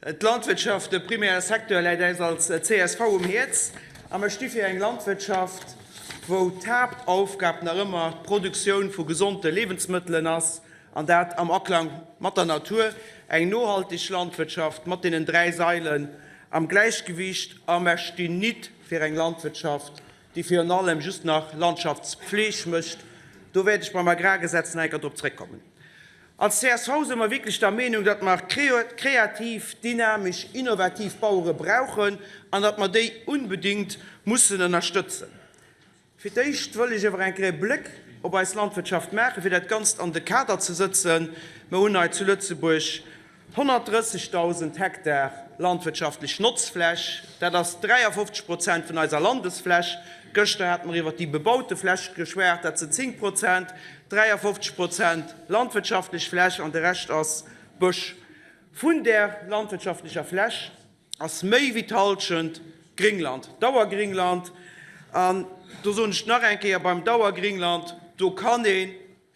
D'Landwirtschaft, de primäre Secteur, läit äis als csv um Häerz a mer sti fir eng Landwirtschaft, wou d'Haaptaufgab nach ëmmer d'Produktioun vu gesonde Liewensmëttelen ass, an dat am Aklang mat der Natur, eng nohaltig Landwirtschaft mat deenen dräi Sailen am Gläichgewicht. A mer stinn nit fir eng Landwirtschaft, déi virun allem just nach Landschaftspfleg mécht. Do wäert ech beim Agrargesetz nach eng Kéier drop zréckkommen. Als csv si mer wierklech der Meenung, datt mer kreativ, dynamesch, innovativ Bauere brauchen an datt mer déi unbedingt mussen ënnerstëtzen. Fir d'éischt wëll ech awer eng Kéier e Bléck op eis Landwirtschaft maachen, fir dat Ganzt an de Kader ze sëtzen. Mer hunn hei zu Lëtzebuerg 130.000 Hektar landwirtschaftlech Notzfläch, dat ass 53 Prozent vun eiser Landesfläch. Gëschter hate mer iwwert déi bebaute Fläch geschwat, dat sinn 10 Prozent. 53 Prozent landwirtschaftlech Fläch an de Rescht ass Bësch. Vun där landwirtschaftlecher Fläch ass méi wéi d'Hallschent Gréngland, Dauergréngland. An do soen ech nach eng Kéier, beim Dauergréngland, do kann een,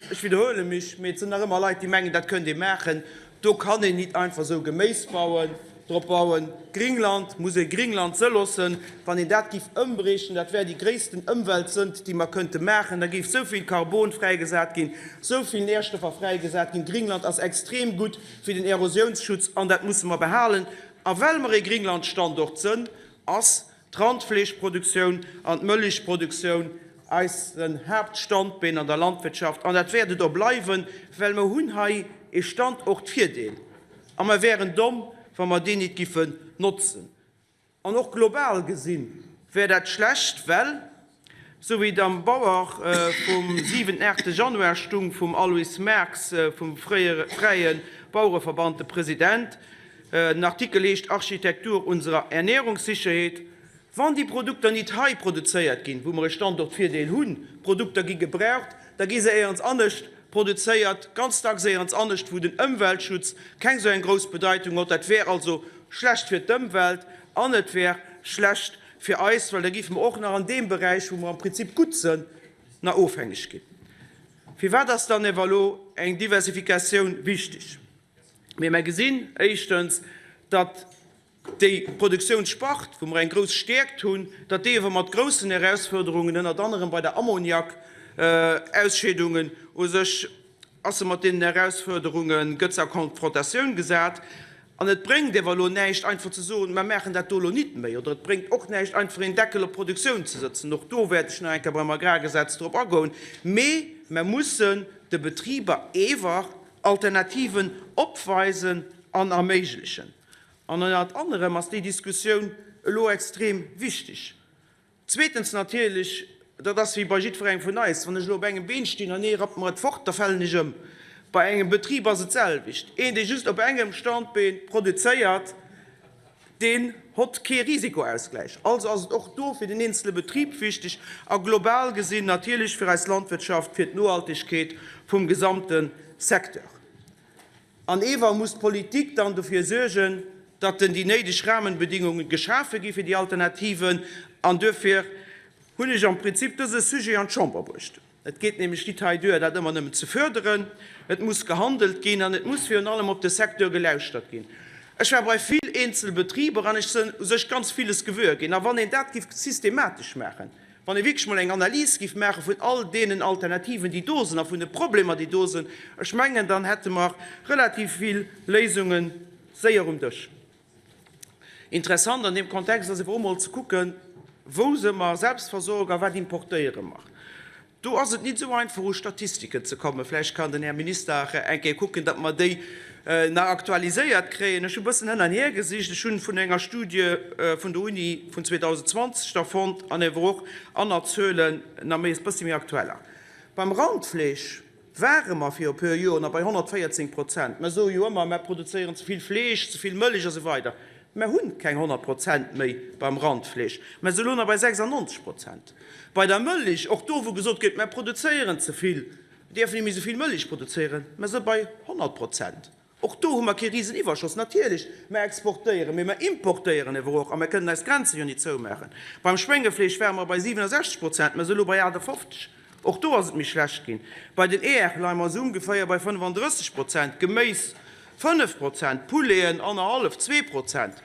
Ech widderhuele mech, mee et sinn nach ëmmer Leit, déi mengen, dat kënnt ee maachen. Do kann een nit einfach esou Geméis bauen, drop bauen. Gringland muss ee Gringland së loossen. Wann een dat giff ëmbriechen, dat wär déi gréissten Ëmweltsënd, déi mer kënnte maachen. Da géif esou vill Karbon fräigesat ginn, esou vill Nährstoffer fräigesat ginn. Gringland ass extrem gutt fir den Erosiounsschutz an dat musse mer behalen. A well mer ee Gringlandstandort sënn, ass D'Randfleeschproduktioun an d'Mëllechproduktioun, eisen Haaptstandbeen an der Landwirtschaft, an dat wäert et och bleiwen, well mer hunn hei ee Standortvirdeel a mer wäeren domm, wa mer deen nit giffen notzen. An och global gesinn wär dat schlecht, well, sou wéi et am Bauer vum 7, 8 Januar stung vum Aloyse Marx vum Fräie Bauereverband, de President, Den Artikel heescht Architektur unserer Ernährungssicherheit. Wann déi Produkter nit hei produzéiert ginn, wou mer e Standortvirdeel hunn, d'Produkter gi gebraucht, da gi se éierens anescht produzéiert, ganz dacks éierens anescht, wou den Ëmweltschutz keng esou eng grouss Bedeitung huet. Dat wär also schlecht fir d'Ëmwelt an et wär schlecht fir eis, well da géife mer och nach an deem Beräich, wou mer am Prinzip gutt sënn, nach ofhängeg ginn. Firwat ass dann ewer elo eng Diversifikatioun wichtig? Mee mer gesinn éischtens, datt déi Produktiounspart, wou mer eng grouss Stäerkt hunn, datt déi ewer mat groussen Erausforderungen, ënnert anerem bei der Ammoniak-Ausscheedungen, u sech ass se mat deenen Erausforderungen, gëtt se a Konfrontatioun gesat. An et bréngt ewer elo näischt, einfach ze soen, mer maachen dat do elo nit méi. Oder et bréngt och näischt, einfach een Deckel op d'Produktioun ze sëtzen. Och do wäert ech nach eng Kéier beim Agrargesetz drop agoen. Mee mer mussen de Betriber ewer Alternativen opweisen an erméiglechen. An ënnert anerem ass déi Diskussioun elo extrem wichteg. Zweetens natierlech, dat ass wéi bei jiddwerengem vun eis, wann ech elo op engem Been stinn an ee rappt mer et fort, da falen ech ëm. Bei engem Betrib ass et d'selwecht. Een, dee just op engem Standbeen produzéiert, Deen hott kee Risikoausgläich. Also ass et och do fir den eenzele Betrib wichteg a global gesinn natierlech fir eis Landwirtschaft, fir d'Nohaltegkeet vum gesamte Secteur. An ewer muss d'Politik dann dofir suergen, datt den déi néideg Rahmenbedingungen geschafe gi fir déi Alternativen. An duerfir hunn ech am Prinzip dëse Sujet an d'Chamber bruecht. Et geet nämlech nit hei duer, dat ëmmer nëmmen ze förderen. Et muss gehandelt ginn an et muss virun allem op de Secteur gelauschtert ginn. Ech war bei vill eenzel Betriber an ech sënn u sech ganz villes gewuer ginn. A wann een dat giff systematesch maachen, wann ee wierklech mol eng Analys giff maache vun all deenen Alternativen, déi do sinn a vun de Problemer, déi do sinn, ech mengen, dann hätte mer relativ vill Léisunge séier um Dësch. Interessant an deem Kontext ass ewer och mol ze kucken, Wou se mer Selbstversorger, wat importéiere mer? Do ass et nit esou einfach u Statistiken ze kommen. Vläicht kann den Här Minister eng Kéier kucken, datt mer déi nach aktualiséiert kréien. Ech hu bëssen hënn an hier gesicht. Ech hunn vun enger Studie vun der Uni vun 2020 der fonnt an ewer och aner Zuelen nach méi, e bëssi méi aktueller. Beim Randfleesch Ware mer viru puer Joer nach bei 114 Prozent. Mer soe jo ëmmer, mer produzéieren ze vill Fleesch, ze vill Mëllech a sou weider. Mer hu keng 100 Prozent méi beim Randfleesch. Mer si elo nach bei 96 Prozent. Bei der Mëllech, och do wou gesot gëtt, mer produzéieren ze vill, mer dierfen net méi esou vill Mëllech produzéieren, mer si bei 100 Prozent. Och do hu mer kee Riseniwwerschoss. Natierlech, mer exportéieren, mee mer importéieren ewer och a mer kënnen eis Grenze jo nit zoumaachen. Beim Schwéngefleesch ware mer bei 67 Prozent, mer si elo bei 58. Och do ass et méi schlecht ginn. Bei den Eeër leie mer esou ongeféier bei 35 Prozent. Geméis. 5 Prozent, Pouleten annerhallef, 2 Prozent,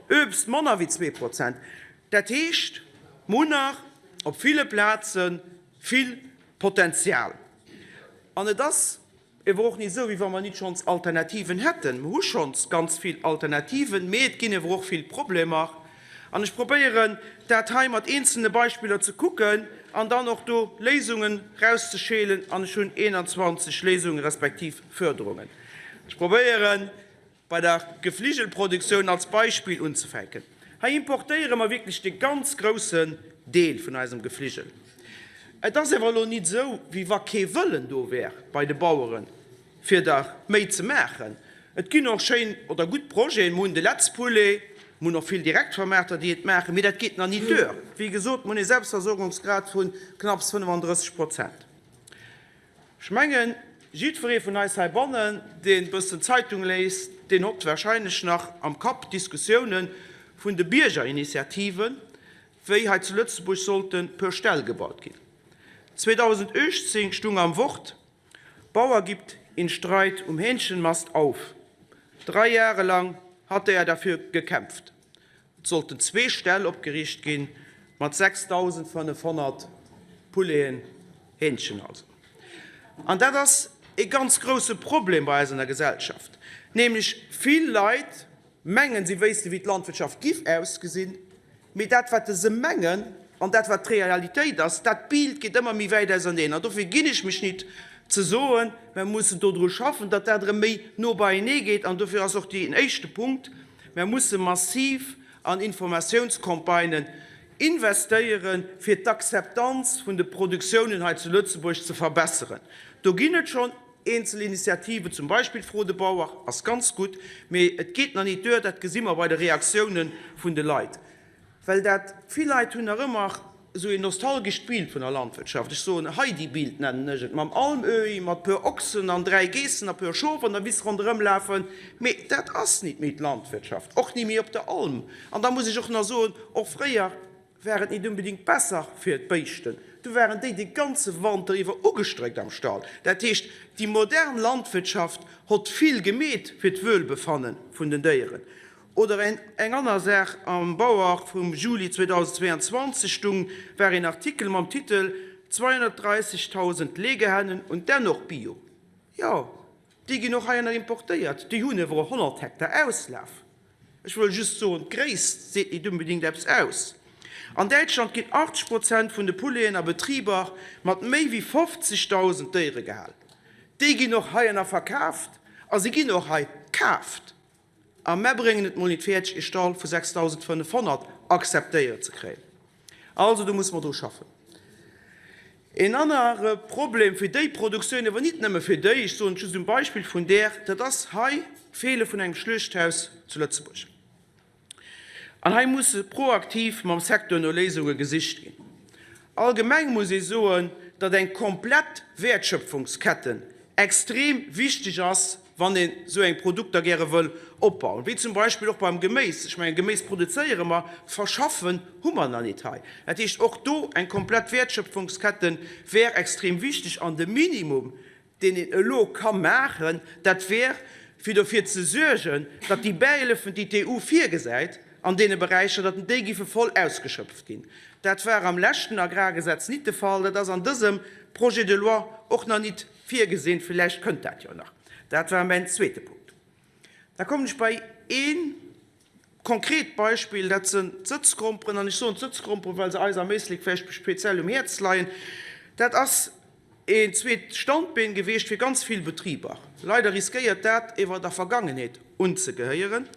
Uebst manner wéi 2 Prozent. Dat heescht, mer hunn nach op ville Plaze vill Potenzial. An et ass ewer och nit esou, wéi wa mer nit schonns Alternativen hätten. Mer hu schonns ganz vill Alternativen, mee et ginn ewer och vill Problemer. An ech probéieren, dat hei mat eenzelne Beispiller ze kucken an dann och do Léisungen rauszescheelen. An ech hunn 21 Léisungen respektiv Förderungen. Ech probéieren, bei der Gefligelproduktioun als Beispill unzefänken. Hei importéiere mer wierklech de ganz groussen Deel vun eisem Gefligel. Et ass awer elo nit esou, wéi wa kee Wëllen do wär bei de Baueren, fir der méi ze maachen. Et ginn och schéin oder gutt Projeten. Mer hunn de Letz Poulet, mer hunn och vill Direktvermaarter, déi et maachen, mee dat geet nach nit duer. Wéi gesot, mer hunn ee Selbstversorgungsgrad vu knapps 35 Prozent. Ech mengen, jiddweree vun eis heibannen, deen e bëssen Zeitung léist, deen hott wahrscheinlech nach am Kapp d'Diskussiounen vun de Biergerinitiativen, wéi hei zu Lëtzebuerg sollten puer Ställ gebaut ginn. 2018 stung am Wort, Bauer gibt in Streit um Hähnchenmast auf. Drei Jahre lang hatte er dafür gekämpft. Et sollten zwee Ställ opgeriicht gi mat 6.500 Pouleten, Hähnchen also. An dat ass e ganz grouse Problem bei eis an der Gesellschaft, nämlech vill Leit mengen, si wéisste wéi d'Landwirtschaft giff ausgesinn, mee dat wat se mengen an dat wat d'Realitéit ass, dat Bild geet ëmmer méi wäit auserneen. An dofir ginn ech mech nit ze soen, mer mussen dodru schaffen, datt dat erëm méi no beienee geet. An dofir ass och deen éischte Punkt, Mer musse massiv an Informatiounscampagnen investéieren, fir d'Akzeptanz vun de Produktiounen hei zu Lëtzebuerg ze verbesseren. Do ginn et schonn eenzel Initiativen, zum Beispill Fro de Bauer ass ganz gutt, mee et geet nach nit duer, dat gesi mer bei de Reaktiounen vun de Leit. Well dat, vill Leit hunn nach ëmmer esou een nostalgescht Bild vun der Landwirtschaft, ech soen Heidi-Bild nennen ech et, mam Almöhi, mat puer Ochsen an 3 Geessen a puer Schof an der Wiss ronderëm lafen, mee dat ass nit méi d'Landwirtschaft, och ni méi op der Alm. An da muss ech och nach soen, och fréier war et nit unbedingt besser fir d'Béischten, du waren déi de ganze Wanter iwwer ugestréckt am Stall. Dat heescht, déi modern Landwirtschaft hott vill gemeet fir d'Wuelbefanne vun den Déieren. Oder eng anner Saach, Am Bauer vum Juli 2022 stung war een Artikel mam Titel 230.000 Legehennen und dennoch Bio. Jo, déi ginn och heianner importéiert, déi hunn ewer 100 Hektar Auslaf. Ech wëll just soen, d'Gréisst seet nit unbedingt eppes aus. An Däitschland ginn 80 Prozent vun de Pouleten a Betriber mat méi wéi 50.000 Déiere gehal. Déi ginn och heianner verkaaft a se ginn och hei kaaft. A mär bréngen et mol nit fäerdeg ee Stall vu 6.500 akzeptéiert ze kréien. Also do musse mer dru schaffen. Een anere Problem fir déi Produktioun, awer nit nëmme fir déi, ech soen et just um Beispill vun där, dat ass hei d'Feele vun engem Schluechthaus zu Lëtzebuerg. An hei musse proaktiv mam Secteur no Léisunge gesicht ginn. Allgemeng muss ee soen, datt eng komplett Wäertschöpfungsketten extrem wichteg ass, wann een esou eng Produkter gäre wëll opbauen, wéi zum Beispill och beim Geméis. Ech mengen, Geméis produzéiere mer, verschaffen hu mer nach nit hei. Dat heescht, och do eng komplett Wäertschöpfungsketten wär extrem wichteg an de Minimum, deen een elo ka maachen, dat wär, fir dofir ze suergen, datt déi Bähëllefen, déi d'EU virgesäit an deene Beräicher, datt déi giffe voll ausgeschöpft ginn. Dat war am leschten Agrargesetz nit de Fall, dat ass an dësem Projet de loi och nach nit virgesinn. Villäicht kënnt dat jo nach. Dat war mäin zweete Punkt. Da kommen ech bei ee konkret Beispill, dat sinn d'Sëtzgromperen. An ech soen d'Sëtzgromperen, well se eis am Éislek vläicht speziell um Häerz leien. Dat ass een zweet Standbeen geweecht fir ganz vill Betriber. Leider riskéiert dat ewer der Vergangenheet unzegehéieren.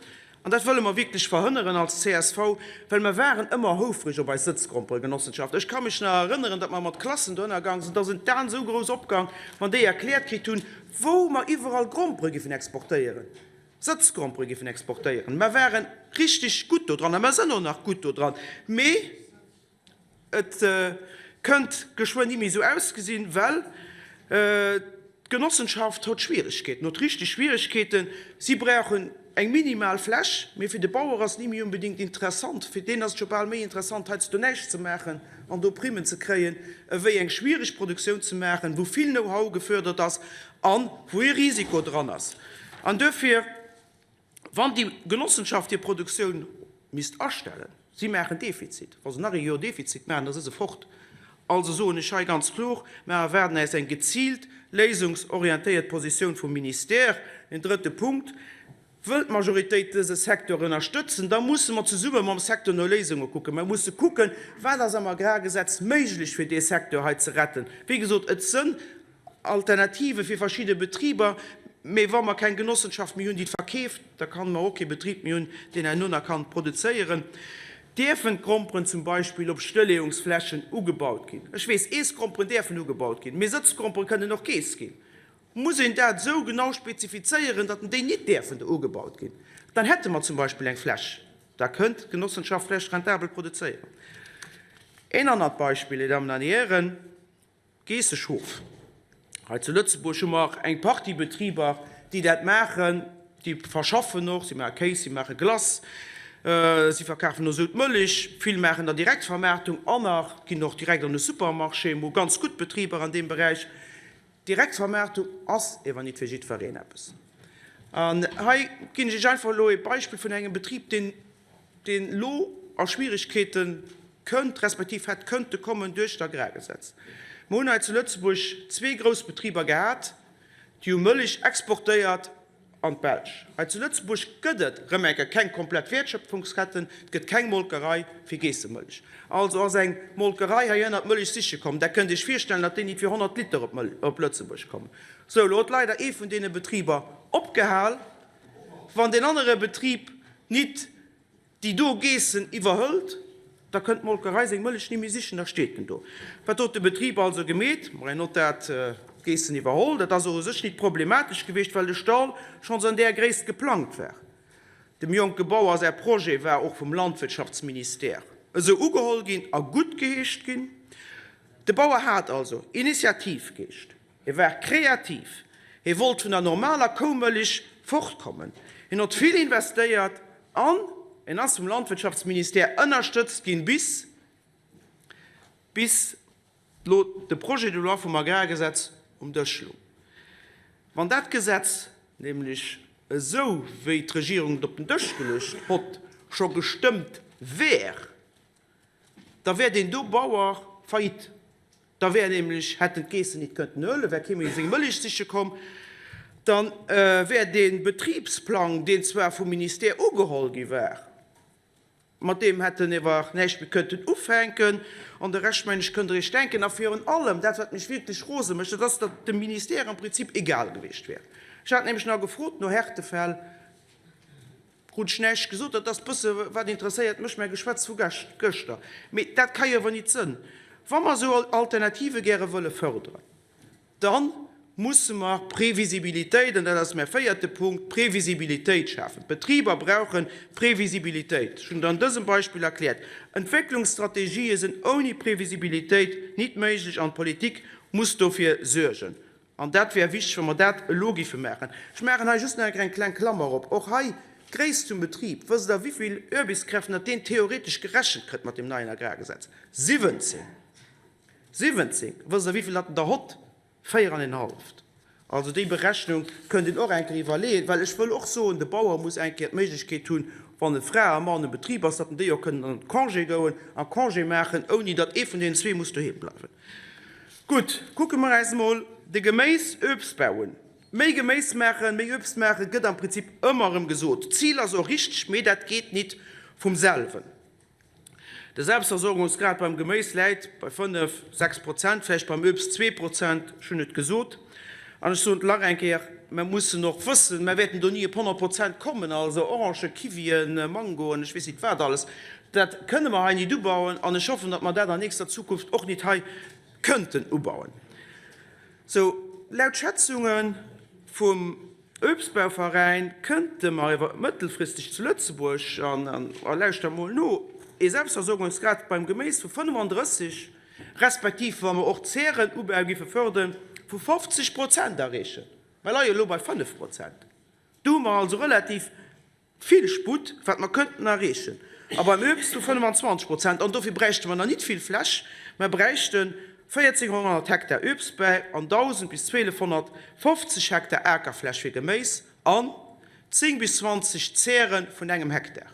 An dat wëlle mer wierklech verhënneren als csv, well mer waren ëmmer houfreg op eis Sëtzgromperegenossenschaft. Ech ka mech nach erënneren, datt mer mat Klassen dohinner gaang sinn, da sinn d'Aen esou grouss opgang, wann déi erkläert kritt hunn, wou mer iwwerall Grompere giffen exportéieren, Sëtzgrompere giffen exportéieren. Mer ware richteg gutt do dran a mer sënn och nach gutt do dran. Mee Et kënnt geschwënn ni méi esou ausgesinn, well d'Genossenschaft hott Schwieregkeeten, hott richteg Schwieregkeeten. Si brauchen eng minimal Fläch, mee fir de Bauer ass et ni méi unbedingt interessant. Fir deen ass et scho bal méi interessant, heiansdo näischt ze maachen an do Primmen ze kréien, ewéi eng schwiereg Produktioun ze maachen, wou vill Know-how gefuerdert ass a wou ee Risiko dran ass. An duerfir, wann déi Genossenschaft hir Produktioun misst astellen, si maachen Defizit, wa se nach ee Joer Defizit maachen, da si se fort. Also soen ech hei ganz kloer, Mer erwaarden äis eng geziilt, léisungsorientéiert Positioun vum Ministère. Den drëtte Punkt, Wëll d'Majoritéit dëse Secteur ënnerstëtzen, da musse mer zesumme mam Secteur no Léisunge kucken. Mer musse kucken, wat ass am Agrargesetz méiglech, fir dee Secteur hei ze retten. Wéi gesot, et sënn Alternative fir verschidde Betriber, mee wa mer keng Genossenschaft méi hunn, déi et verkeeft, da kann mer och kee Betrib méi hunn, deen herno nach kann produzéieren. Däerfen d'Gromperen zum Beispill op Stëlleeungsflächen ugebaut ginn? Ech weess, Eessgromperen däerfen ugebaut ginn, mee Sëtzgrompere kënnen och geess ginn. Muss een dat esou genau spezifizéieren, datt déi nit däerfen do ugebaut ginn? Dann hätte mer zum Beispill eng Fläch, da kënnt d'Genossenschaft vläicht rentabel produzéieren. Een anert Beispill, Dir Dammen an Dir Hären, Geesseschof. Hei zu Lëtzebuerg hu mer eng Partie Betriber, déi dat maachen. Déi verschaffen och, si maache Kéis, si maache Glace, si verkafen och esou d'Mëllech. Vill maachen der Direktvermaartung, aner ginn och direkt an de Supermarché. Mer hu ganz gutt Betriber an deem Beräich. Direktvermaartung ass ewer nit fir jiddwereen eppes. An hei ginn ech Iech einfach elo ee Beispill vun engem Betrib, deen, deen elo a Schwierigkeete kënnt, respektiv hätt kënnte kommen duerch d'Agrargesetz. Mer hunn hei zu Lëtzebuerg zwee grouss Betriber gehat, déi hu Mëllech exportéiert an d'Belsch. Hei zu Lëtzebuerg gëtt et rëm eng Kéier keng komplett Wäertschöpfungsketten, et gëtt keng Molkerei fir Geessemëllech. Also ass eng Molkerei hei ënnert d'Mëllech siche komm. Dat kënnt Iech virstellen, datt déi nit fir 100 Liter op Lëtzebuerg kommen. Sou, elo huet leider ee vun deene Betriber opgehal. Wann deen anere Betrib nit déi do Geessen iwwerhëlt, da kënnt d'Molkerei seng Mëllech ni méi sichen, da steet en do. Wat huet de Betrib also gemeet? Ma en huet dat d'Geessen iwwerholl. Dat ass och u sech nit problematesch gewiescht, well de Stall schonns an där Gréisst geplangt war. Dem jonke Bauer säi Projet war och vum Landwirtschaftsministère esou ugeholl ginn a guttgeheescht ginn. De Bauer hat also Initiativgeescht. Hie war kreativ, hie wollt vun der normaler Koumëllech fortkommen, hien hott vill investéiert an en ass vum Landwirtschaftsministère ënnerstëtzt ginn, bis bis lo de Projet de loi vum Agrargesetz um Dësch lung. Wann dat Gesetz nämlech esou wéi d'Regierung et op den Dësch geluecht hott scho gestëmmt wär, da wär deen do Bauer faillite. Da wär nämlech, hätten d'Geessen nit kënnten huelen, wär kee méi seng Mëllech siche komm. Da wär dee Betribsplang, deen zwar vum Ministère ugeholl gi war, mat deem hätt en ewer näischt méi kënnten ufänken. An de Rescht, mengen ech, kënnt Der Iech denken. A virun allem dat, wat mech wierklech rose mécht, dat ass, datt dem Ministère am Prinzip egal gewiescht wär. Ech hat nämlech nach gefrot no Härtefäll. Krut ech näischt gesot, dat ass bësse wat interesséiert mech mäi Geschwätz vu gëschter. Mee dat ka jo awer nit sënn. Wa mer esou Alternative gäre wëlle fërderen, da musse mer Previsibilitéit, an dat ass mäi véierte Punkt, Previsibilitéit schafen. D'Betriber brauche Previsibilitéit. Ech hunn et an dësem Beispill erkläert. Entwécklungsstrategië sinn ouni Previsibilitéit nit méiglech an d'Politik muss dofir suergen. An dat wär wichteg, wa mer dat elo géife maachen. Ech maachen hei just nach eng kleng Klammer op. Och hei, d'Gréisst vum Betrib, wësst Der, wivill Uerbichskräften datt deen theoretesch gerechent kritt mat deem neien Agrargesetz? 17! 17! Wësst Der, wivill datt en der hott? Véier an en halleft. Also déi Berechnung kënnt een och eng Kéier iwwerleeën, well ech wëll och soen, de Bauer muss eng Kéier d'Méiglechkeet hunn, wann e Fra a Mann e Betrib ass, datt en déi och kënnen an Congé goen a Congé maachen, ouni datt ee vun deenen zwee muss doheem bleiwen. Gutt, kucke mer äis emol de Geméis-Uebstbau un. Méi Geméis maachen, méi Uebst maachen, gëtt am Prinzip ëmmer erëm gesot. D'Zil ass och richteg, mee dat geet nit vum selwen. De Selbstversorgungsgrad beim Geméis läit bei 5, 6 Prozent, vläicht beim Uebst zwee Prozent, ech hunn et gesot. An ech soen et lach eng Kéier, mer mussen och wëssen, mer wäerten do ni op 100 Prozent kommen, also Orangen, Kiwien, Mangoen, ech weess nit wat alles, Dat kënne mer hei nit ubauen an ech hoffen, datt mer dat an nächster Zukunft och nit hei kënnten ubauen. Sou, laut Schätzunge vum Uebstbauveräin kënnte mer iwwer mëttelfristeg zu Lëtzebuerg, an lauschter emol no, ee Selbstversorgungsgrad beim Geméis vu 35, respektiv wa mer och Zärenubau giffe förderen, vu 50 Prozent erreechen. Mer leie elo bei 5 Prozent. Do hu mer also relativ Vill Sputt, wat mer kënnten erreechen. A beim Uebst vu 25 Prozent. An dofir bräichte mer nach nit vill Fläch, mer bräichten 1.400 Hektar Uebstbäi an 1.000 bis 1.250 Hektar Akerfläch fir Geméis. An 10 bis 20 Zäre vun engem Hektar.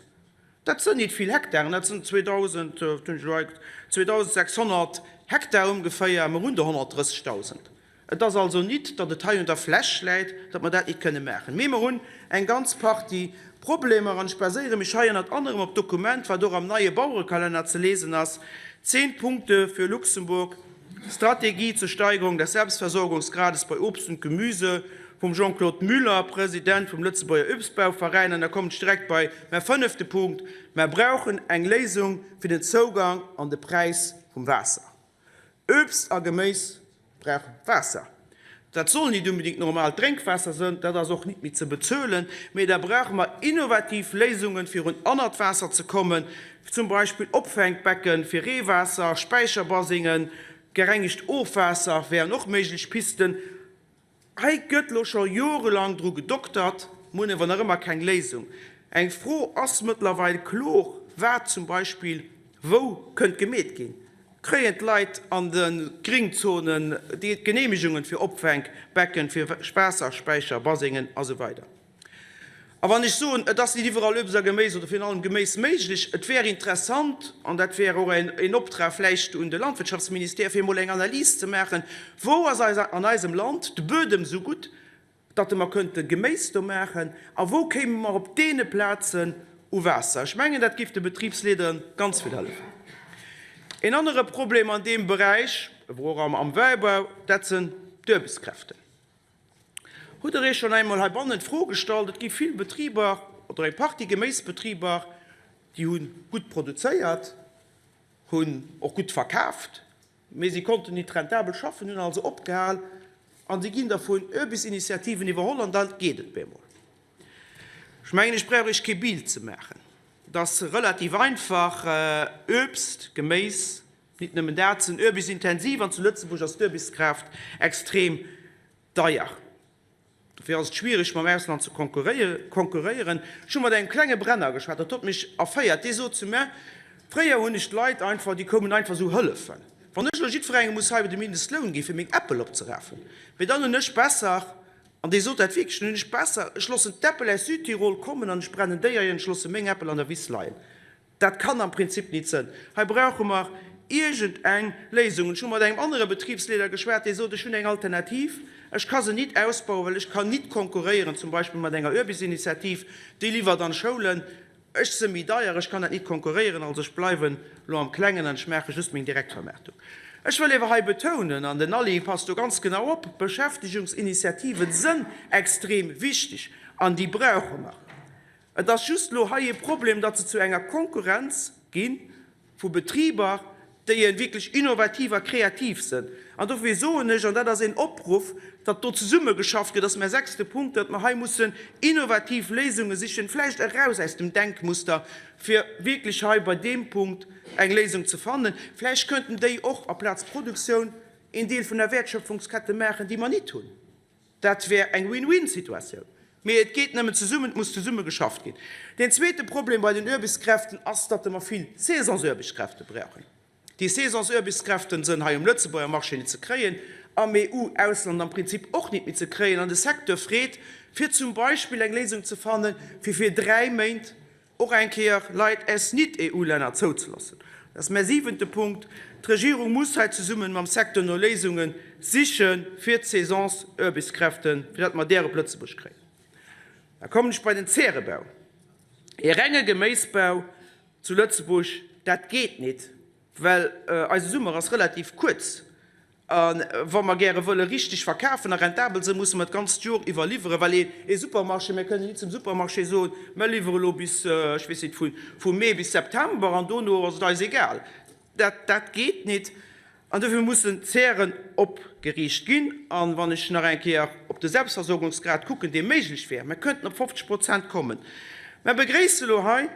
Dat sënn nit vill Hektaren, dat sënn 2.600 Hektar ongeféier, mer hunn der 130.000. Et ass also nit, datt et hei un der Fläch läit, datt mer dat nit kënne maachen. Mee mer hunn eng ganz Partie Problemer, an ech baséiere mech hei ënnert anerem op d'Dokument, wat och am neie Bauerekalenner ze lesen ass, Zehn Punkte für Luxemburg, Strategie zur Steigerung des Selbstversorgungsgrades bei Obst und Gemüse vum Jean-Claude Muller, President vum Lëtzebuerger Uebstbauveräin. An da kommen ech direkt bei mä fënnefte Punkt, Mer brauchen eng Léisung fir den Zougang an de Präis vum Waasser. Uebst a Geméis brauch Waasser. Dat soll nit unbedingt normaalt Drénkwaasser sënn, dat ass och nit méi ze bezuelen, mee da brauche mer innovativ Léisungen, fir un anert Waasser ze kommen, zum Beispill Opfänkbecken fir Reewaasser, Späicherbasengen, gerengegt Ofwaasser wären och méiglech Pisten. Hei gëtt lo scho jorelang dru gedoktert, mer hunn awer nach ëmmer keng Léisung. Eng Fro ass mëttlerweil klor, wat zum Beispill wou kënnt gemeet ginn. Kréien d'Leit an de Gringzonen déi Geneemegungen fir Opfänkbecken, fir Waasserspäicher, Basengen a sou weider? A wann ech soen, et ass nit iwwerall Uebst a Geméis oder virun allem Geméis méiglech, et wär interessant, an dat wär och een Optrag vläicht un de Landwirtschaftsministère, fir emol eng Analys ze maachen, Wou ass an eisem Land de Buedem esou gutt, datt mer könnte Geméis do maachen, a wou kéime mer op deene Plazen u Waasser? Ech mengen, dat géif de Betribsleadere ganz vill hëllefen. Een anere Problem an deem Beräich, ewéi och am Wäibau, dat sinn d'Uerbechtskräften. Hutt Der Iech schonn einmol heibannen d'Fro gestallt, et gi vill Betriber oder eng Partie Geméisbetriber, déi hu gutt produzéiert, hunn och gutt verkaaft, mee si konnten nit rentabel schaffen, hunn also opgehal a si ginn da vun Urbisinitiativen iwwerholl an da geet et bemol. Ech mengen, ech brauch Iech kee Bild ze maachen. Et ass relativ einfach, Uebst, Geméis, Nit nëmmen dat, sinn uerbisintensiv an zu Lëtzebuerg ass d'Uerbiskraaft extrem deier. Dofir ass et schwiereg mam Ausland ze konkurréieren. Ech hu mat engem klenge Brenner geschwat, dat huet mech erféiert. Dee sot zu mär, Fréier hunn ech d'Leit einfach, déi koumen einfach esou hëllefen. Wann ech elo jiddwerengem muss hei de Mindestloun gi fir meng Äppel opzerafen, mee dann hunn ech besser, an dee sot dat wierklech, dann hunn ech besser, ech loossen d'Äppel aus Südtirol kommen an ech brennen déi an ech loosse meng Äppel an der Wiss leien. Dat kann am Prinzip nit sënn. Hei brauche mer iergend eng Léisung. Ech hu mat engem anere Betribsleeder geschwat, dee sot, ech hunn eng Alternativ, ech ka se nit ausbauen, well ech kann nit konkurréieren zum Beispill mat enger Urbisinitiativ, déi liwwert an d'Schoulen, ech se méi deier, ech kann dat nit konkurréieren, also ech bleiwen elo am Klengen an ech maache just meng Direktvermaartung. Ech wëll ewer hei betounen, an den Aly passt do ganz genau op, Beschäftegungsinitiativen sënn extrem wichteg an déi brauche mer. Et ass just elo hei ee Problem, datt se zu enger Konkurrenz gi vu Betriber, déi wierklech innovativ a kreativ sënn. An dofir soen ech, an dat ass een Opruff, datt do zesummegeschafft gëtt, ass mäi sechste Punkt, datt mer hei mussen innovativ Léisunge sichen, vläicht eraus aus dem Denkmuster, fir wierklech hei bei deem Punkt eng Léisung ze fannen. Vläicht könnten déi och aplaz Produktioun een Deel vun der Wäertschöpfungskette maachen, déi mer nit hunn. Dat wär eng Win-win-Situatioun. Mee et geet nëmmen zesummen, et muss zesumme geschafft ginn. Deen zweete Problem bei den Uerbichtskräften ass, datt mer vill Saisonsuerbichtskräfte brauchen. Déi Saisonsuerbichtskräfte sënn hei um Lëtzebuerger Marché net ze kréien, am EU-Ausland am Prinzip och nit méi ze kréien. An de Secteur freet, fir zum Beispill eng Léisung ze fannen, fir fir 3 Méint och eng Kéier Leit aus Nit-EU-Länner zouzeloossen. Dat ass mäi siwente Punkt. D'Regierung muss hei zesumme mam Secteur no Léisunge siche fir d'Saisonsaarbechtskräften, fir datt mer där op Lëtzebuerg kréien. Da kommen ech bei den Zärebau. Ee renge Geméisbau zu Lëtzebuerg, dat geet nit, well eise Summer ass relativ kuerz. A wa mer gäre wëlle richteg verkafen a rentabel sinn, musse mer d'ganzt Jor iwwer liwweren, well ee Supermarché, mir kënnen nit zum Supermarché soen, mer liwwere elo bis, ech weess nit, vu Mee bis September an dono ass et eis egal. Dat, dat geet nit. An dofir mussen d'Zären opgeriicht ginn. A wann ech nach eng Kéier op de Selbstversorgungsgrad kucken, dee méiglech wär, mer könnten op 50 Prozent kommen. Mer begréisse elo hei,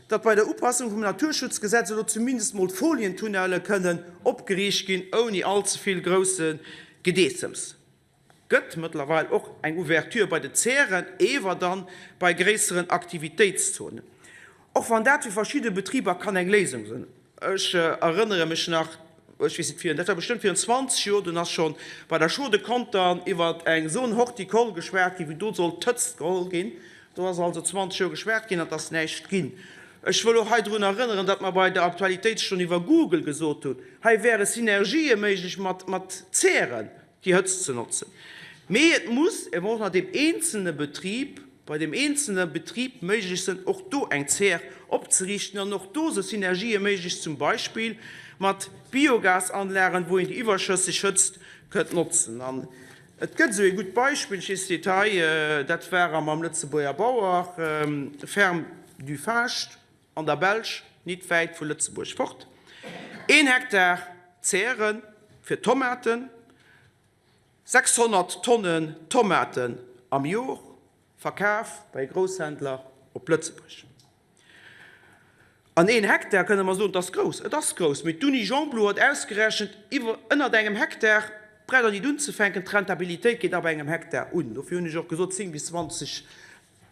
datt bei der Upassung vum Naturschutzgesetz elo zumindest mol d'Folientunnelle kënnen opgeriicht ginn, ouni all ze vill grousse Gedeessems. Gëtt mëttlerweil och eng Ouverture bei de Zären, ewer dann bei gréisseren Aktivitéitszonen. Och wann dat fir verschidde Betriber kann eng Léisung sinn. Ech erënnere mech nach. Ech weess net virun, dat war bestëmmt virun 20 Joer, dunn ass scho bei der Chaux de Contern iwwer eng Zone horticole geschwat ginn, wou do sollt d'Hëtzt geholl ginn. Do ass also 20 Joer geschwat ginn an et ass näischt ginn. Ech wëll och hei drun erënneren, datt mer bei der Aktualitéitsstonn iwwer Google gesot hunn, hei wäre Synergië méiglech mat mat Zären, déi Hëtzt ze notzen. Mee et muss ewer och nach deem eenzelne Betrib, bei deem eenzelne Betrib méiglech sënn, och do eng Zär opzeriichten an och do se Synergië méiglech, zum Beispill mat Biogasanlagen, wou een déi iwwerschësseg Hëtzt kënnt notzen. An et gëtt esou ee gutt Beispill, ech weess Detail, dat war am am Lëtzebuerger Bauer, Ferme du Faascht an der Belsch, nit wäit vu Lëtzebuerg fort, een Hektar Zäre fir Tomaten, 600 Tonnen Tomaten am Jor, Verkaf bei e Grousshändler op Lëtzebuerg. An een Hektar, kënne mer soen, et ass grouss, et ass grouss, mee d'Uni Gembloux huet ausgerechent, iwwer, ënnert engem Hektar braucht Der nit unzefänken, d'Rentabilitéit geet ab engem Hektar un. Dofir hunn ech och gesot 10 bis 20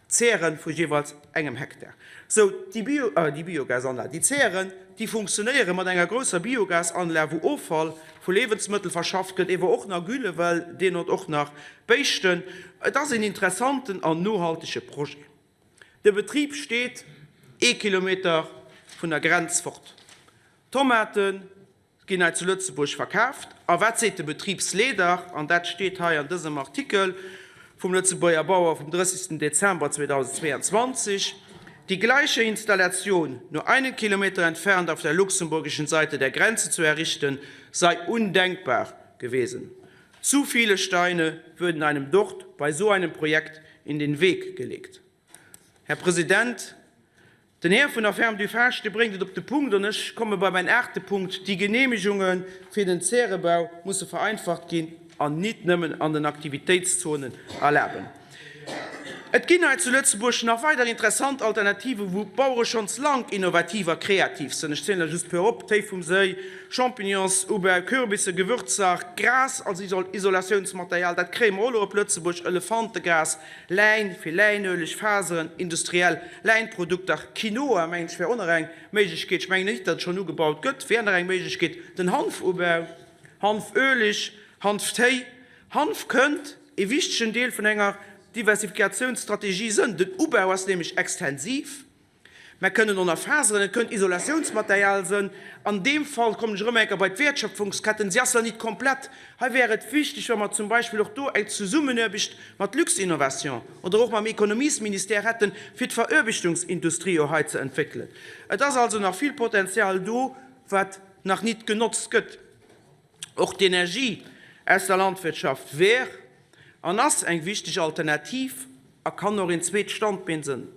Zäre vu jeeweils engem Hektar. Sou, déi Bio, déi Biogasanlag, déi Zären, déi funktionéiere mat enger grousser Biogasanlag, wou Offall vu Liewensmëttel verschafft gëtt, ewer och nach Gülle, well deen huet och nach Béischten. Et ass een interessanten an nohaltege Projet. De Betrib steet ee Kilometer vun der Grenz fort. Tomaten ginn hei zu Lëtzebuerg verkaaft. A wat seet de Betribsleeder? An dat steet hei an dësem Artikel vum Lëtzebuerger Bauer vum 30. Dezember 2022, Die gleiche Installation nur einen Kilometer entfernt auf der luxemburgischen Seite der Grenze zu errichten, sei undenkbar gewesen. Zu viele Steine würden einem dort bei so einem Projekt in den Weg gelegt. Här President, den Här vun der Ferme du Faaschte bréngt et op de Punkt, an ech komme bei mäin aachte Punkt, Déi Genehmegunge fir den Zärebau musse vereinfacht ginn an nit nëmmen an den Aktivitéitszonen erlaben. Et ginn hei zu Lëtzebuerg nach weider interessant Alternativen, wou d'Bauere schonns lank innovativ a kreativ sënn. Ech zielen der just e puer op, Téi vum Séi, Champignonsubau, Kürbisse, Gewürzer, Gras als Isolatiounsmaterial, dat kréie mer och elo op Lëtzebuerg, Elefantegras, Läin fir Läinueleg, Faseren, industriell Läinprodukter, Quinoa, mengen ech, wär och nach eng Méiglechkeet, ech mengen nit, datt et schonn ugebaut gëtt, wär nach eng Méiglechkeet, den Hanfubau, Hanföleg, Hanftéi. Hanf kënnt ee wichtegen Deel vun enger Diversifikatiounsstrategie sënn. Den Ubau ass nämlech extensiv. Mer kënnen och nach Faseren, et kënnt Isolatiounsmaterial sënn. An deem Fall kommen ech erëm eng Kéier bei d'Wäertschöpfungsketten, si ass nach nit komplett. Hei wär et wichteg, wa mer zum Beispill och do eng Zesummenaarbecht mat Luxinnovation oder och mam Ekonomiesministère hätten, fir d'Verarbechtungsindustrie och hei ze entwéckelen. Et ass also nach vill Potenzial do, wat nach nit genotzt gëtt. Och d'Energie aus der Landwirtschaft wär an ass eng wichteg Alternativ a kann och een zweet Standbeen sënn.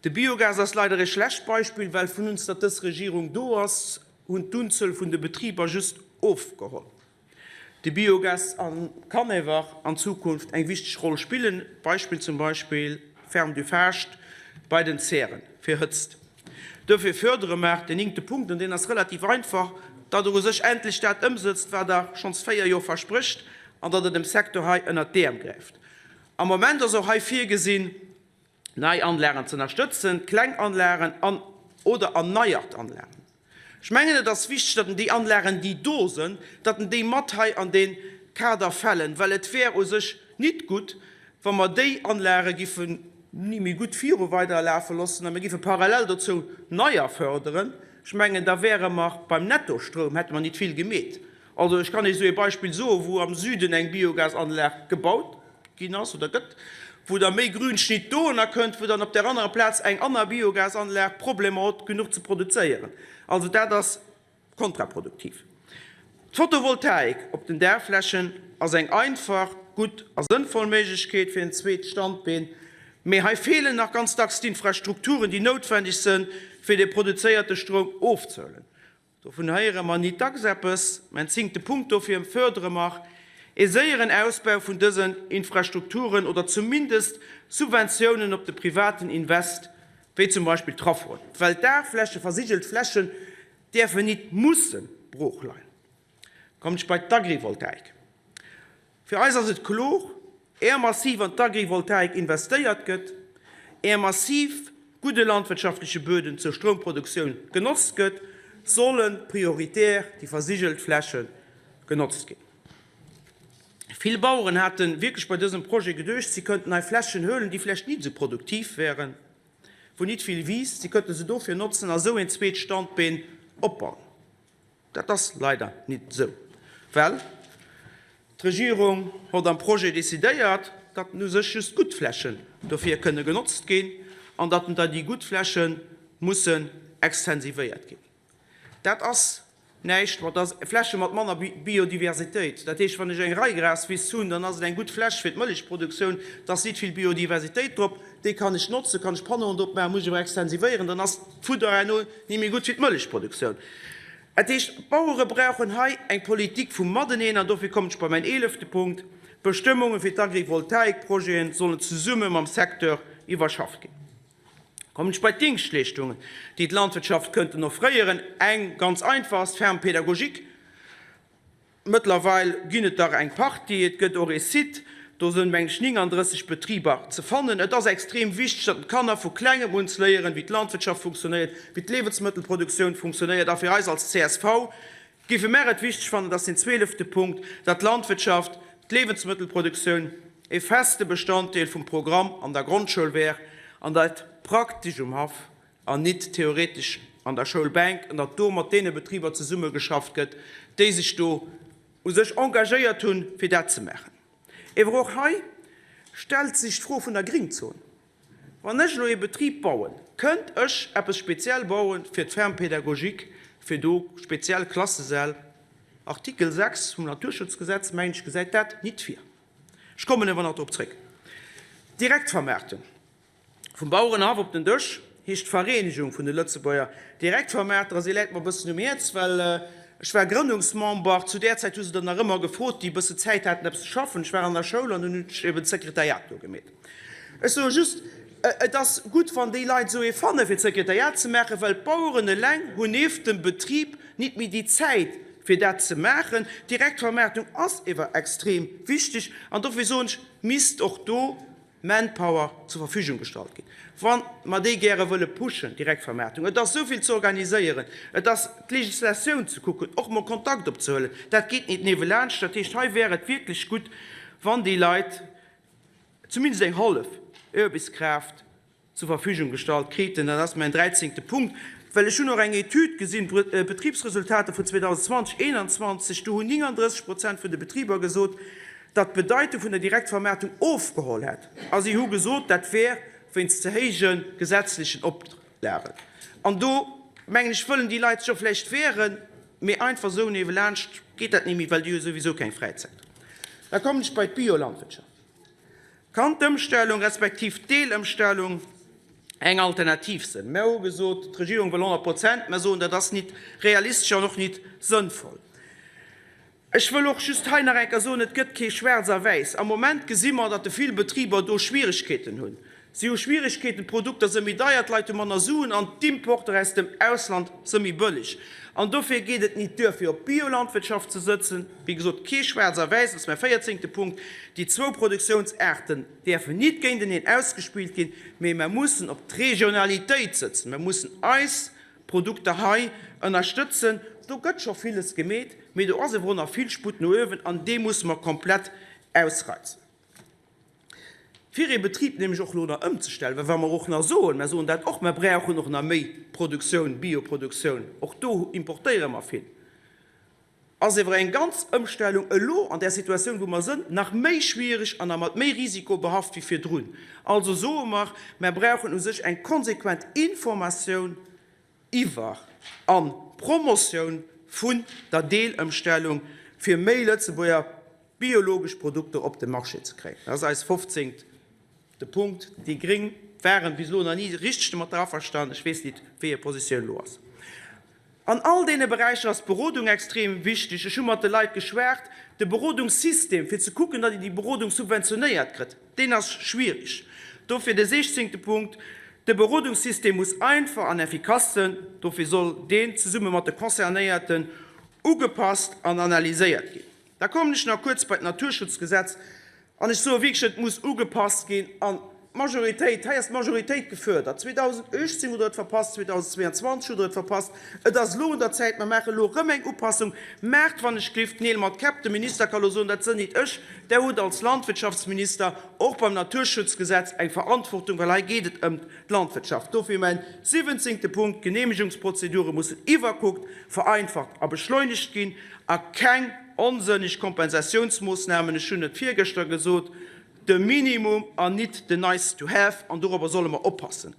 De Biogas ass leider ee schlecht Beispill, well vun uns datt dës Regierung do ass, hunn d'Unzuel vun de Betriber just ofgeholl. De Biogas kann ewer an Zukunft eng wichteg Roll spillen, Beispill zum Beispill Ferme du Faascht bei den Zären fir Hëtzt. Dofir fördere mer den néngte Punkt, an deen ass relativ einfach, datt Der u sech endlech dat ëmsëtzt, wat Der schonns 4 Joer versprécht, an datt Der dem Secteur hei ënnert d'Äerm gräift. Am Moment ass och hei virgesinn, nei Anlagen ze ënnerstëtzen, kleng Anlagen an oder erneiert Anlagen. Ech mengen, et ass wichteg, datt en déi Anlagen, déi do sënn, datt en déi mat hei an dee Kader fällen, well et wär u sech nit gutt, wa mer déi Anlage giffen ni méi gutt viru weiderlafe loossen a mir giffe parallel dozou neier förderen. Ech mengen, da wäre mer beim Nettostroum, hätte mer nit vill gemeet. Also ech kann Iech esou ee Beispill soen, wou am Süden eng Biogasanlag gebaut ginn ass oder gëtt, wou da méi Grünschnitt dohinner kënnt, wou dann op där anerer Plaz eng aner Biogasanlag Problemer huet, genuch ze produzéieren. Also dat ass kontraproduktiv. D'Photovoltaik op den Daachflächen ass eng einfach, gutt a sënnvoll Méiglechkeet fir en zweet Standbeen, mee hei feelen nach ganz dacks d'Infrastrukturen, déi noutwendeg sënn, fir de produzéierte Stroum ofzehuelen. Dovun héiere mer nit dacks eppes. Mäin zéngte Punkt, Dofir fërdere mer ee séieren Ausbau vun dësen Infrastrukturen oder zumindest Subventiounen op de privaten Invest, wéi zum Beispill Traffoen, well Daachfläche, versigelt Flächen däerfen nit musse brooch leien. Kommen ech bei d'Agrivoltaik. Fir eis ass et klor, Är massiv an d'Agrivoltaik investéiert gëtt, är massiv gudde landwirtschaftleche Böden zur Stroumproduktioun genotzt gëtt, Solle prioritär déi versigelt Fläche genotzt ginn? Vill Baueren hate wierklech bei dësem Projet geduecht, si könnten hei Flächen huelen, déi vläicht nit esou produktiv wären, wou nit vill wiisst, si könnte se dofir notzen a sou een zweet Standbeen opbauen. Dat ass leider nit esou, well d'Regierung hott am Projet decidéiert, datt u sech just gutt Flächen dofir kënne genotzt ginn an datt da déi gutt Fläche mussen extensivéiert ginn. Dat ass näischt mat ass Fläche mat manner Biodiversitéit. Dat heescht, wann ech eng Raigraswiss hunn, dann ass et eng gutt Fläch fir d'Mëllechproduktioun, et ass nit vill Biodiversitéit drop, déi kann ech notzen, kann ech Panneauen drop maachen, muss ech awer extensivéieren, dann ass d'Fudder herno ni méi gutt fir d'Mëllechproduktioun. Dat heescht, d'Bauere brauchen hei eng Politik vum Mateneen, an dofir kommen ech bei mäin eelefte Punkt, D'Bestëmmunge fir d'Agrivoltaikprojete sollen zesumme mam Secteur iwwerschafft ginn. Kommen ech bei d'Dingschtleeschtungen, déi d'Landwirtschaft kënnten offréieren. Eng ganz einfach ass d'Ferme pédagogique. Mëttlerweil ginn et der eng Partie. Et gëtt och ee Site, do sënn, meng ech, 39 Betriber ze fannen. Et ass extrem wichteg, datt d'Kanner vu klengem un léieren, wéi d'Landwirtschaft funktionéiert, wéi d'Liewensmëttelproduktioun funktionéiert. A fir eis als csv géife mär et wichteg fannen, dass deen zwielefte Punkt, datt d'Landwirtschaft, d'Liewensmëttelproduktioun e feste Bestanddeel vum Programm an der Grondschoul wär an dat praktesch um Haff an nit theoretesch an der Schoulbänk, an datt do mat deene Betriber zesummegeschafft gëtt, déi sech do u sech engagéiert hunn, fir dat ze maachen. Ewer och hei stellt sech d'Fro vun der Gringzon. Wann ech elo ee Betrib bauen, kënnt ech eppes speziell bauen fir d'Ferme pédagogique, fir do speziell Klassesäll? Artikel 6 vum Naturschutzgesetz, mengen ech, gesäit dat nit vir. Ech kommen ewer nach drop zréck. Direktvermaartung. Vum Bauerenhaff op den Dësch heescht d'Vereenegung vun de Lëtzebuerger Direktvermaarter a si läit mer e bëssen um Häerz, well ech war Grënnungsmember. Zu där Zäit hu se der nach ëmmer gefrot, déi e bësse Zäit haten, eppes ze schaffen. Ech war an der Schoul an dunn hunn ech eben d'Sekretariat do gemeet. Ech soe just, et ass gutt, wann déi Leit esou ee fanne fir d'Sekretariat ze maachen, well d'Baueren eleng hunn nieft dem Betrib nit méi déi Zäit, fir dat ze maachen. D'Direktvermaartung ass ewer extrem wichteg an dofir soen ech, misst och do Manpower zur Verfügung gestallt ginn, wa mer déi gäre wëlle pushen, Direktvermaartung. Et ass esou vill ze organiséieren, et ass d'Législatioun ze kucken, och mol Kontakt opzehuelen, dat geet nit niewelaanscht. Dat heescht, hei wär et wierklech gutt, wann déi Leit zumindest eng hallef Aarbechtskraaft zur Verfügung gestallt kriten. Dat ass mäin dräizéngte Punkt, well ech hunn och eng Etüd gesinn, d'Betribsresultater vun 2020, 2021, do hunn 39 Prozent vun de Betriber gesot, datt d'Bedeitung vun der Direktvermaartung ofgeholl hätt, a si hu gesot, dat wär wéinst ze héije gesetzlechen Oplagen. An do, mengen ech, wëllen déi Leit sech och vläicht wehren, mee einfach esou niewelaanscht geet dat net méi, well déi hu souwisou keng Fräizäit. Da kommen ech bei d'Biolandwirtschaft. Kann d'Ëmstellung respektiv d'Deelëmstellung eng Alternativ sënn? Mär hu gesot, d'Regierung wëll 100 Prozent. Mär soen, dat ass nit realistesch an och nit sënnvoll. Ech wëll och just hei nach eng Kéier soen, et gëtt kee Schwaarz a Wäiss. Am Moment gesi mer, datt vill Betriber do Schwieregkeeten hunn. Si hu Schwieregkeeten, d'Produkter së méi deier, d'Leit hu manner Suen an d'Importer aus dem Ausland së méi bëlleg. An dofir geet et nit duer, fir op Biolandwirtschaft ze sëtzen. Wéi gesot, kee Schwaarz a Wäiss, dat ass mäi véierzéngte Punkt. Déi zwou Produktiounsaarten däerfen nit géinteneen ausgespillt ginn, mee mer mussen op d'Regionalitéit sëtzen. Mer mussen eis Produkter hei ënnerstëtzen. Do gëtt scho villes gemeet, mee do ass ewer och nach vill Sputt no uewen an dee musse mer komplett ausreizen. Fir ee Betrib nämlech och elo nach ëmzestellen, well wa mer och nach soen, mer soen dat och, mer brauchen och nach méi Produktioun, Bioproduktioun, och do importéiere mer vill, ass ewer eng ganz Ëmstellung elo an där Situatioun, wou mer sënn, nach méi schwierig an nach mat méi Risiko behaft wéi virdrun. Also soe mer, mer brauchen u sech eng konsequent Informatioun iwwer an Promotioun vun der Deelëmstellung, fir méi Lëtzebuerger biologesch Produkter op de Marché ze kréien. Dat ass eis fofzéngt de Punkt. Déi gréng waren bis elo nach ni richteg domatter averstanen. Ech weess nit, wéi hir Positioun elo ass. An all deene Beräicher ass d'Berodung extrem wichteg. Ech hu mat de Leit geschwat. De Berodungssystem, fir ze kucken, datt een déi Berodung subventionéiert kritt, deen ass schwierig. Dofir de sechzéngte Punkt, De Berodungssystem muss einfach an effikass sënn. Dofir soll deen zesumme mat de Concernéierten ugepasst an analyséiert ginn. Da kommen ech nach kuerz bei d'Naturschutzgesetz. An ech soe wierklech, et muss ugepasst ginn. D'Majoritéit, hei ass d'Majoritéit gefuerdert. 2018 hutt Der et verpasst, 2022 hutt Der et verpasst. Et ass elo un der Zäit, mer maache elo erëm eng Upassung. Maacht wann ech glift Neel mat Käpp. De Minister ka elo soen, dat sënn nit ech. Der hutt als Landwirtschaftsminister och beim Naturschutzgesetz eng Verantwortung, well hei geet et ëm d'Landwirtschaft. Dofir mäin siwwenzéngte Punkt, D'Genehmegungsprozedure mussen iwwerkuckt, vereinfacht a beschleunegt ginn a keng onsënneg Kompensatiounsmoossnamen, ech hunn et virgëschter gesot, De Minimum an nit den Nice to have, an dorobber solle mer oppassen.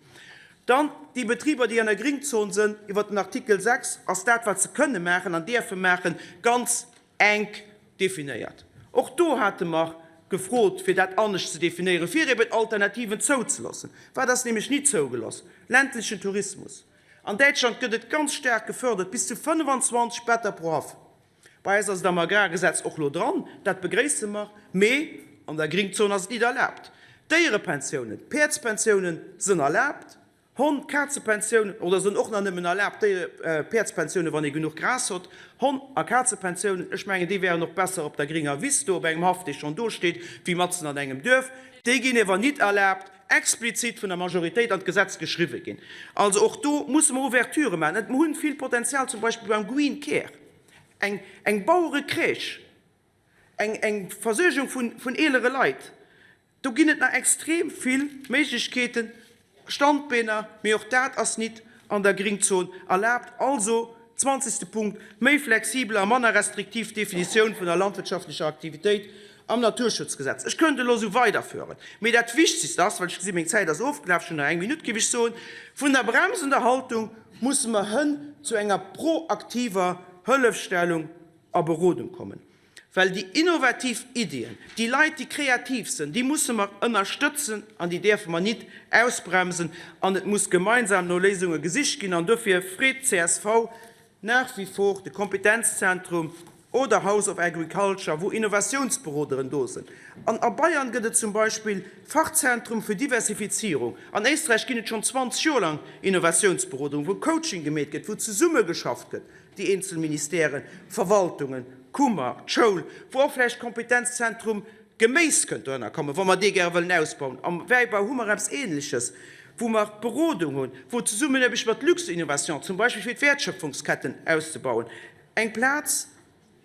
Dann déi Betriber, déi an der Gringzon sënn, iwwert den Artikel 6 ass dat, wat se kënne maachen an däerfe maachen, ganz enk definéiert. Och do hate mer gefrot, fir dat anescht ze definéieren, fir eben Alternativen zouzeloossen. Wat ass nämlech nit zougeloss? Ländlechen Tourismus. An Däitschland gëtt et ganz staark gefördert, bis zu 25 Better pro Haff. Bei eis ass et am Agrargesetz och lo dran, dat begréisse mer, mee an der Gringzon ass et nit erlaabt. Déierepensiounen, Päerdspensiounen sënn erlaabt, Honn-, Kazepensiounen, oder sënn och nach nëmmen erlaabt, Déiere-, Päerdspensiounen, wann ee genuch Gras hott, Honn a Kazepensiounen, ech mengen, déi wären och besser op der gringer Wiss do op engem Haff, dee schonn do steet, wéi matzen an engem Duerf. Déi ginn ewer nit erlaabt, explizit vun der Majoritéit an d'Gesetz geschriwwe ginn. Also och do musse mer Ouverturë maachen. Et mer hunn vill Potenzial, zum Beispill beim Green Care. Eng, eng Bauerecrèche, eng, eng Versuergung vun, vun eelere Leit. Do ginn et nach extrem vill Méiglechkeeten, Standbeener, mee och dat ass nit an der Gringzon erlaabt. Also, zwanzegste Punkt, méi flexibel a manner restriktiv Definitioun vun der landwirtschaftlecher Aktivitéit am Naturschutzgesetz. Ech könnte elo esou weiderführen, mee dat Wichtigst ass, well ech gesinn, meng Zäit ass ofgelaf, ech hunn nach eng Minutt, géif ech soen, vun der bremsender Haltung musse mer hënn zu enger proaktiver Hëllefstellung a Berodung kommen, well déi innovativ Iddien, déi Leit, déi kreativ sënn, déi musse mer ënnerstëtzen an déi däerfe mer nit ausbremsen an et muss gemeinsam no Léisunge gesicht ginn. An dofir freet d'CSV nach wie vor de Kompetenzzentrum oder House of Agriculture, wou Innovatiounsberoderen do sënn. An a Bayern gëtt et zum Beispill Fachzentrum für Diversifizierung. An Éisträich ginn et schonn 20 Joer lang Innovatiounsberodung, wou Coaching gemeet gëtt, wou zesummegeschafft gëtt, déi eenzel Ministèren, d'Verwaltungen, d'Kummer, d'Schoul, wou och vläicht Kompetenzzentrum Geméis kënnt dohinner kommen, wa mer dee gäre wëllen ausbauen. Am Wäibau hu mer eppes Ähnleches, wou mer d'Berodung hunn, wou d'Zesummenaarbecht mat Luxinnovation, zum Beispill fir d'Wäertschöpfungsketten auszebauen, eng Plaz,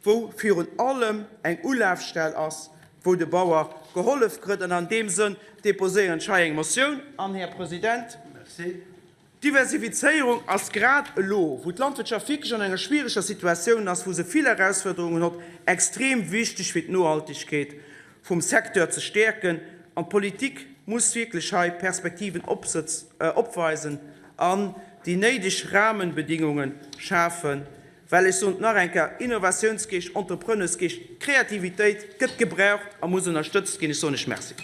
wou virun allem eng Ulafstell ass, wou de Bauer gehollef kritt. An an deem Sënn déposéieren ech hei eng Motioun. An, Här President, D'Diversifizéierung ass grad elo, wou d'Landwirtschaft wierklech an enger schwiereger Situatioun ass, wou se vill Erausfuerderungen hott, extrem wichteg fir d'Nohaltegkeet vum Secteur ze stäerken. An d'Politik muss wierklech hei Perspektiven opweisen an déi néideg Rahmenbedingunge schafen, well, ech soen et nach eng Kéier, Innovatiounsgeescht, Entrepreneursgeescht, Kreativitéit gëtt gebraucht a muss ënnerstëtzt ginn. Ech soen lech Merci.